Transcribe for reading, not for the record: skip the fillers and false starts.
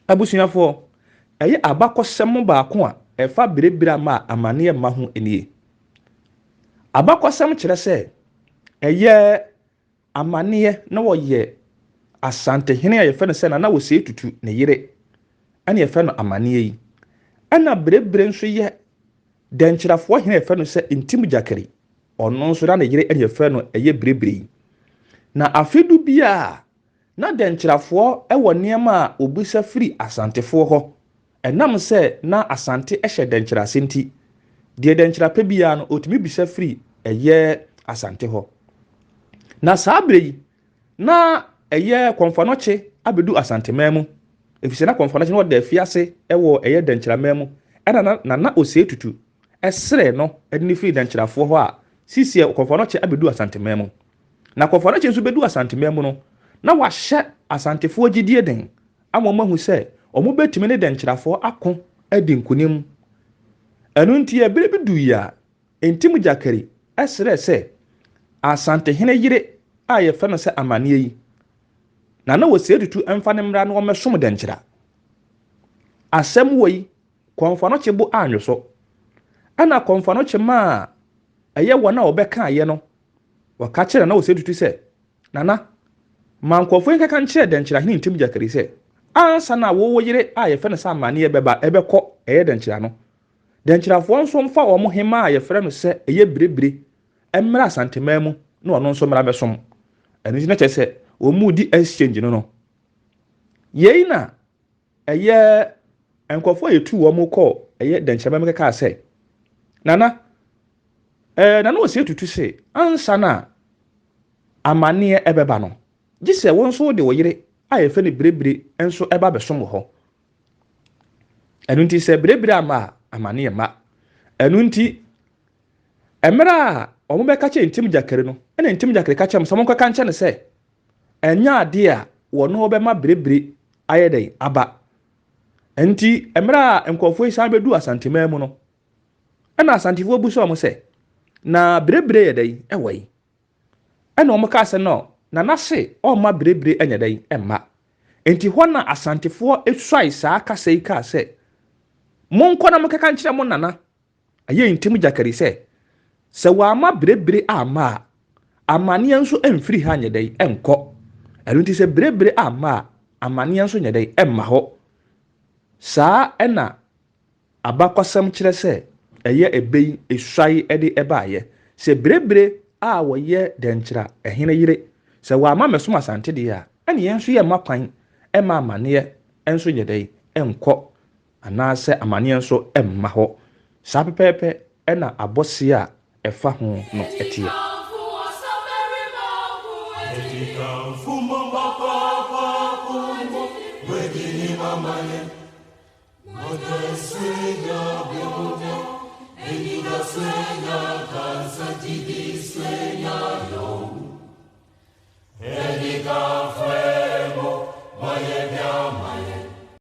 Abusuafoɔ, ɛyɛ abakɔsɛm baako a ɛfa berebere ama a amaneɛ mma ho nie. Abakɔsɛm kyerɛ sɛ ɛyɛ amaneɛ na wɔyɛ Asantehene a yɛfrɛ no sɛ Nana Osei Tutu ne yere ɛna yɛfrɛ no amaneɛ yi. Ɛna berebere nso yɛ Dɛnkyerɛfoɔ hene a yɛfrɛ no sɛ Ntim Gyakari, ɔno nso na ne yere ɛna yɛfrɛ no ɛyɛ berebere yi. Na afe du biara na Dɛnkyerɛfoɔ wɔ nneɛma a wɔbisa firi Asantefoɔ hɔ. Ɛnam sɛ na Asante hyɛ Dɛnkyerɛ ase nti, deɛ Dɛnkyerɛ pɛ biara no, ɔtumi bisa firi ɛyɛ Asante hɔ. Na saa berɛ yi, na ɛyɛ Kɔmfoanɔkye abɛdu Asanteman mu, ɛfiri sɛ na Kɔmfoanɔkye no ɔda afiase wɔ ɛyɛ Dɛnkyerɛman mu, ɛna na Nana Osei Tutu srɛɛ no de no firii Dɛnkyerɛfoɔ hɔ a seesei Kɔmfoanɔkye abɛdu Asanteman mu. Na Kɔmfoanɔkye nso bɛdu Asanteman mu no, na wahyɛ Asantefoɔ gyidie den ama wɔahu sɛ wɔbɛtumi ne Dɛnkyerɛfoɔ ako adi nkonim. Ɛno nti ɛberɛ bi duiɛ a, Ntim Gyakari srɛɛ sɛ Asantehene yere a yɛfrɛ no sɛ Amanneɛ yi, Nana Osei Tutu mfa no mmra na ɔmmɛsom Dɛnkyira. Asɛm wei, Kɔmfoanɔkye bo annwo so. Ɛnna Kɔmfoanɔkye maa ɛyɛ wɔn a wɔbɛkaeɛ no, wɔka kyerɛɛ Nana Osei Tutu sɛ, Nana, ma nkurɔfoɔ yi nkɛka nkyerɛ Dɛnkyerahene Ntim Gyakari sɛ, ansa na wo yere a yɛfrɛ no sɛ Amanneɛ bɛba ɛbɛkɔ ɛyɛ Dɛnkyira no, Dɛnkyerɛfoɔ nso mfa wɔn hemaa a yɛfrɛ no sɛ ɛyɛ birebire mmra Asanteman mu na ɔno nso mmra mmɛsom. Ɛno nti na kyerɛ sɛ wɔn redi exchange no no. Yei na ɛyɛ nkurɔfoɔ a yɛtu wɔn kɔɔ ɛyɛ Dɛnkyerɛman mu kɛkaa sɛ, Nana, ɛɛ Nana Osei Tutu se ansa na amanneɛ ɛbɛba no, gye sɛ wo nso wode wo yere a yɛfrɛ no birebire nso ɛba bɛsom wɔ hɔ. Ɛno nti sɛ berebere amma a, amanneɛ mma. Ɛno nti, mmerɛ a wɔbɛka kyerɛ Ntim Gyakari no, ɛna Ntim Gyakari ka kyerɛ wɔn sɛ wɔnkɔka nkyerɛ no sɛ, ɛnyɛ adeɛ a wɔne wɔbɛma berebere ayɛ dɛn aba. Ɛnti, mmerɛ a nkurɔfoɔ yi san bɛduu Asanteman mu no, ɛna Asantefoɔ bisa wɔn sɛ, na berebere yɛ dɛn ɛwɔ yi? Ɛna wɔn kaa sɛ no, Nana se ɔmma berebere nyɛ dɛn mma. Enti hɔ na Asantefoɔ suae saa kasa yi kaa sɛ, Monkɔ na monkɛka nkyerɛ mo nana Ayɛ Ntim Gyakari sɛ, sɛ wamma berebere amma a, amaneɛ nso mfiri ha nyɛ dɛn nkɔ. Ɛno nti sɛ berebere amma a, amaneɛ nso nyɛ dɛn mma hɔ. Saa na Abakɔsɛm kyerɛ sɛ ɛyɛ ɛbɛ yi esuae de baeɛ sɛ Birebire a wɔyɛ Dɛnkyira hene yere, sɛ wamma ammɛsom Asante deɛ a, ɛne yɛn nso yɛmma kwan mma amaneɛ nso nyɛ dɛn nkɔ anaasɛ amaneɛ nso mma hɔ. Saa pɛpɛɛpɛ na abɔseɛ a ɛfa ho no teɛ.